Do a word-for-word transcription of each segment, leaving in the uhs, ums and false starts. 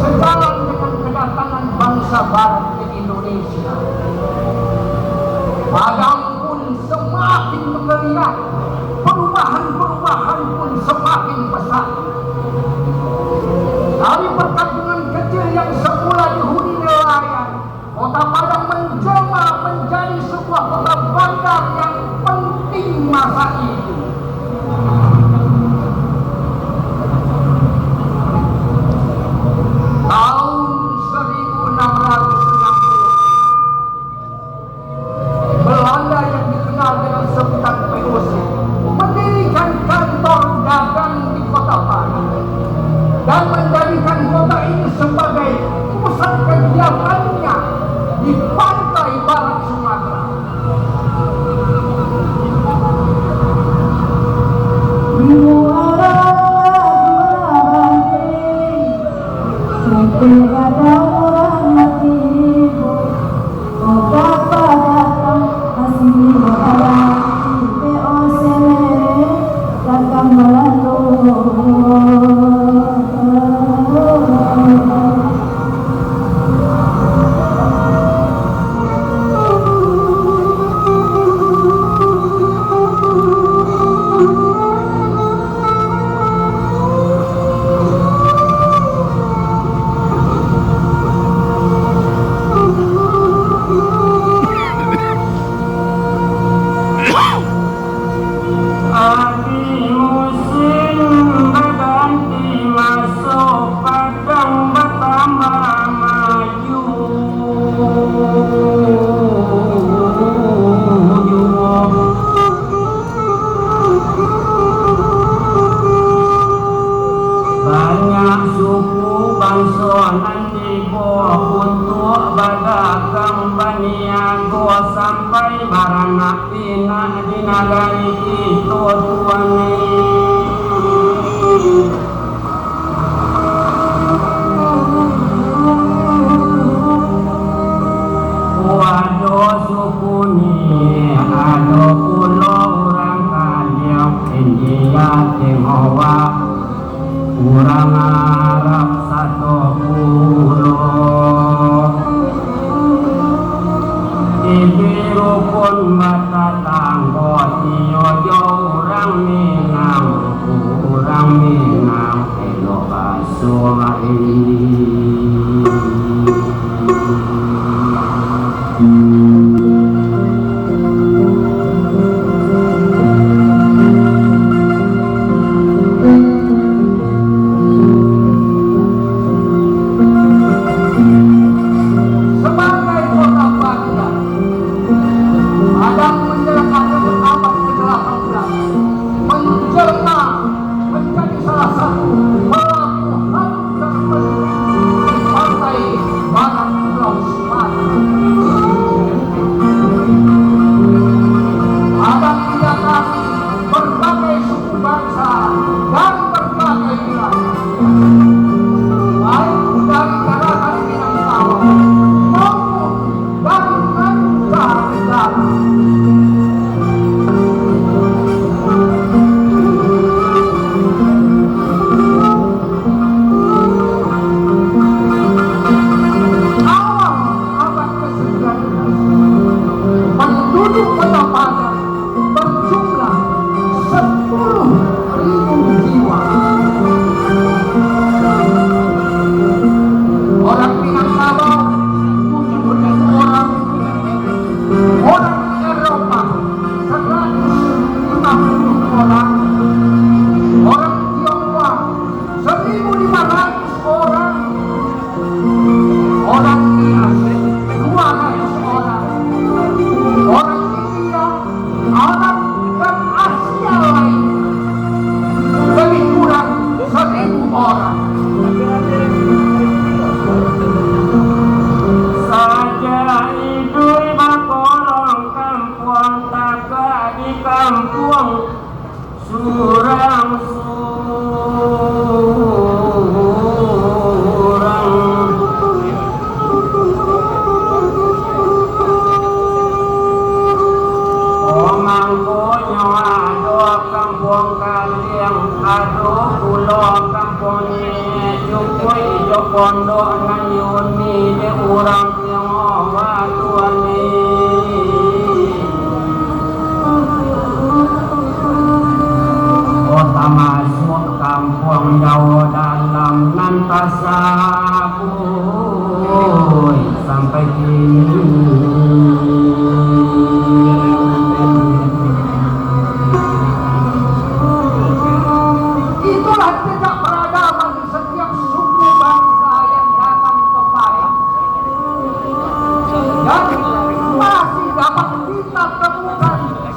Sejalan dengan kedatangan bangsa Barat ke Indonesia, Padang pun semakin menggeliat, perubahan-perubahan pun semakin pesat. Dari perkampungan kecil yang semula dihuni nelayan, Kota Padang menjelma menjadi sebuah kota bandar yang penting masa itu. Tahun seribu enam ratus enam puluh, Belanda yang dikenal dengan sebutan P O C mendirikan kantor dagang di Kota Padang dan menjadikan kota ini sebagai pusat kegiatannya di pantai barat Sumatera. Ari musim baganti, maso Padang batambah maju. Banyak suku banso nan tibo untuak badagang baniago sampai baranak pinak di nagari kito tu ni. Ado suku ni, ado pulo urang Kaliang, India, Tionghoa, urang Arab sato pulo. Ibi rukun batatanggo, iyo jo urang Minang, urang Minang elok baso ari. Sebagai kota bandar, Padang menjelang akhir abad kedelapan belas menjelma menjadi salah satu pelabuhan terpenting di pantai barat Pulau Sumatera.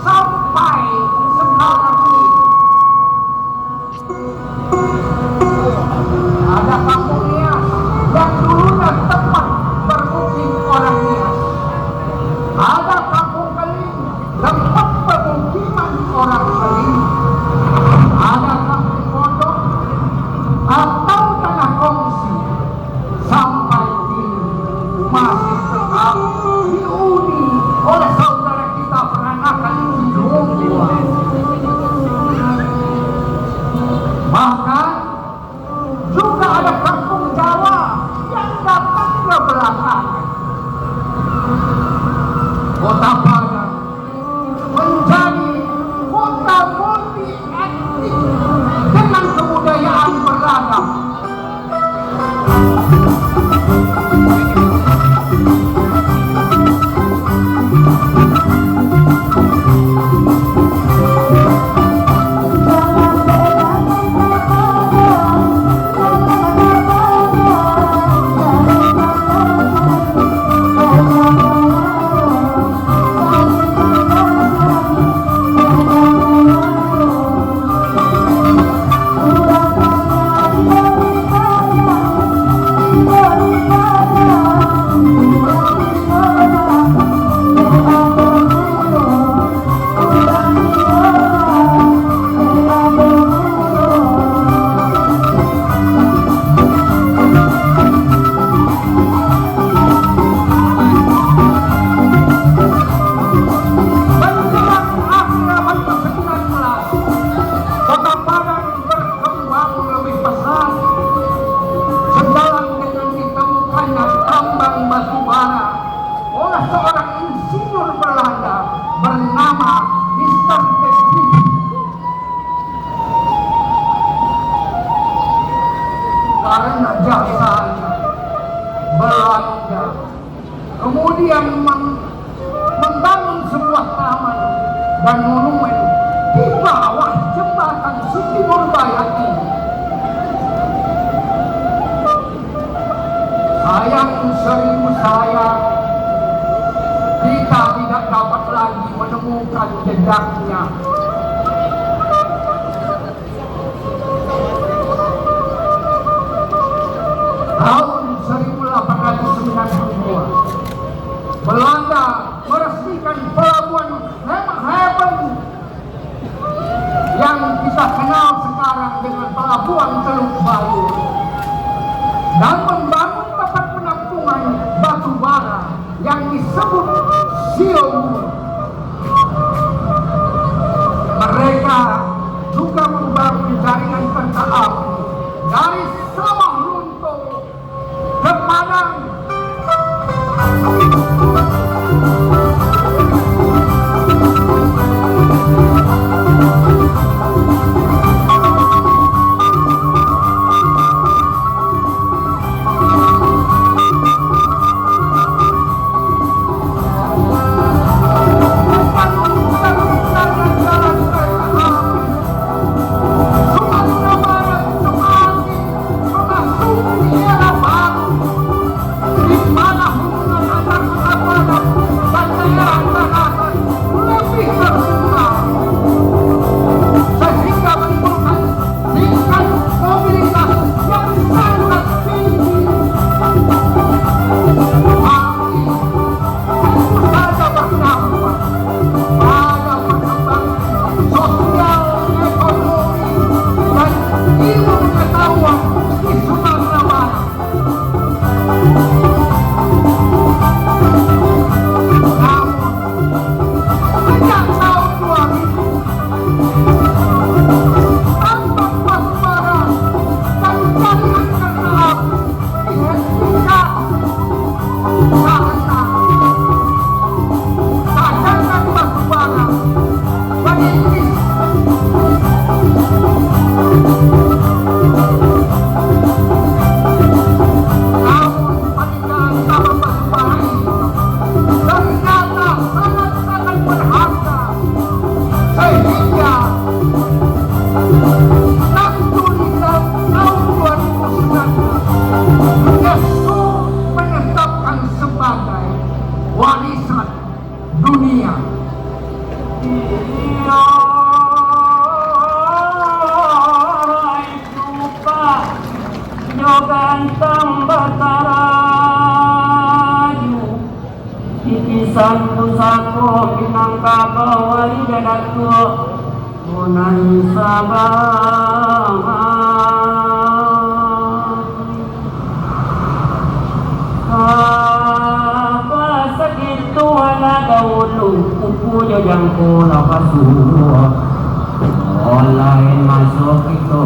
Sampai sekarang ini. Ada kampung Nias yang dulunya tempat bermukim orang Nias. Ada kampung Keling, tempat pemukiman orang Keling. Ada kampung Pondok atau tanah kongsi. Sampai kini masih tetap dihuni oleh saudara kita peranakan di Tiongkok. Bahkan juga ada kampung Jawa yang datang ke belakang. Kota Padang menjadi kota multi etnik dengan kebudayaan beragam. Menjelang akhir abad kesembilan belas, Kota Padang berkembang lebih pesat. Sejalan dengan ditemukannya tambang batu bara oleh seorang insinyur Belanda bernama Mister David. Karena jasanya, Belanda kemudian mem-, membangun sebuah taman dan monumen di bawah jembatan Siti Nurbaya ini. Sayang seribu sayang, kita tidak dapat lagi menemukan jejaknya. Tahun seribu delapan ratus sembilan puluh dua, Belanda meresmikan pelabuhan Bremerhaven yang kita kenal sekarang dengan Pelabuhan Teluk Bayur, dan membangun tempat penampungan batu bara yang disebut Siomur. Minangkabau ari dadak tuo, punai sabahan. Apa sakitu anak daulu, pupunyo jangko lah pasuo. Olai maso kito